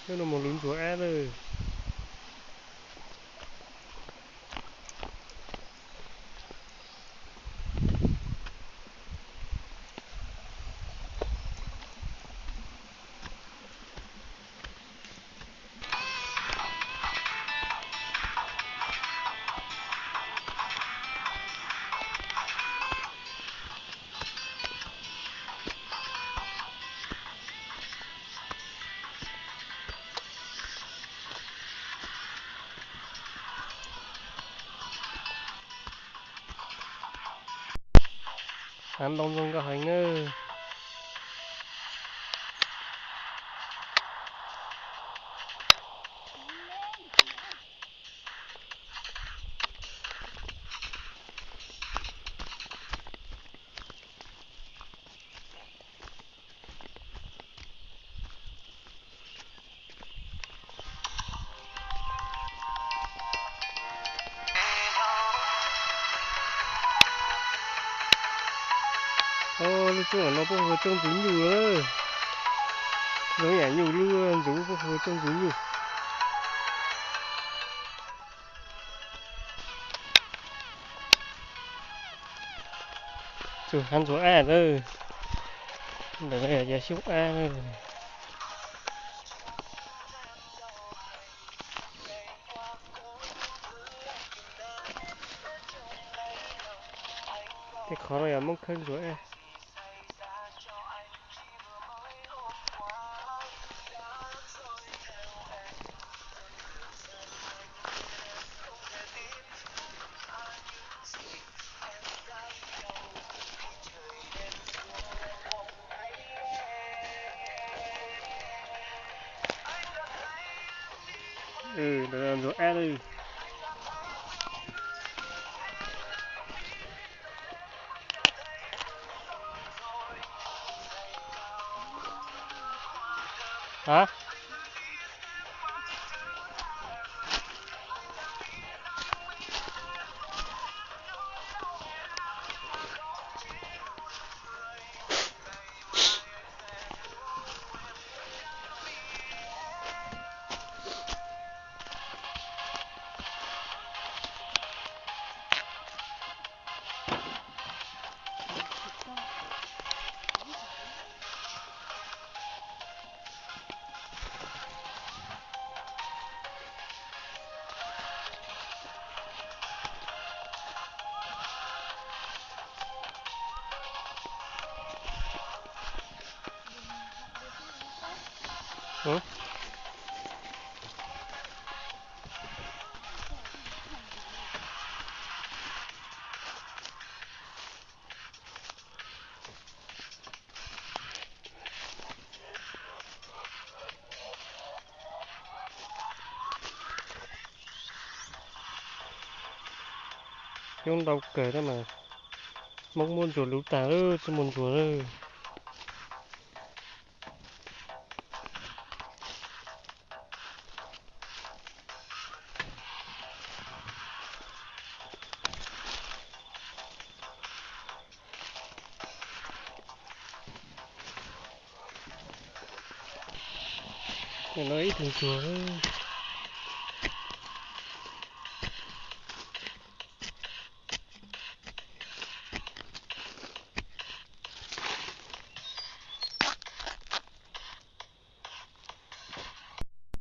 Hnub no mus luv ntsuag ab lawm. Hav ntoo zoo nkauj heev nawb. Lub tsooj no puab hu ua tsooj ntxuv nyuj lawm. Zoo yam nyuj lub ntxuv puab hu ua tsooj ntxuv nyuj. Txug hav ntsuag ab lawm. Ntawm no yog xyoob ab. Tej qhov no yog Moob Khawb ntsuag ab. Ntsuag ab lawm. Ha. Coob ntau kawg tab mas Hmoob muab ntsuag luv tag lawm, tsis muaj ntsuag lawm. No ib tug ntsuag.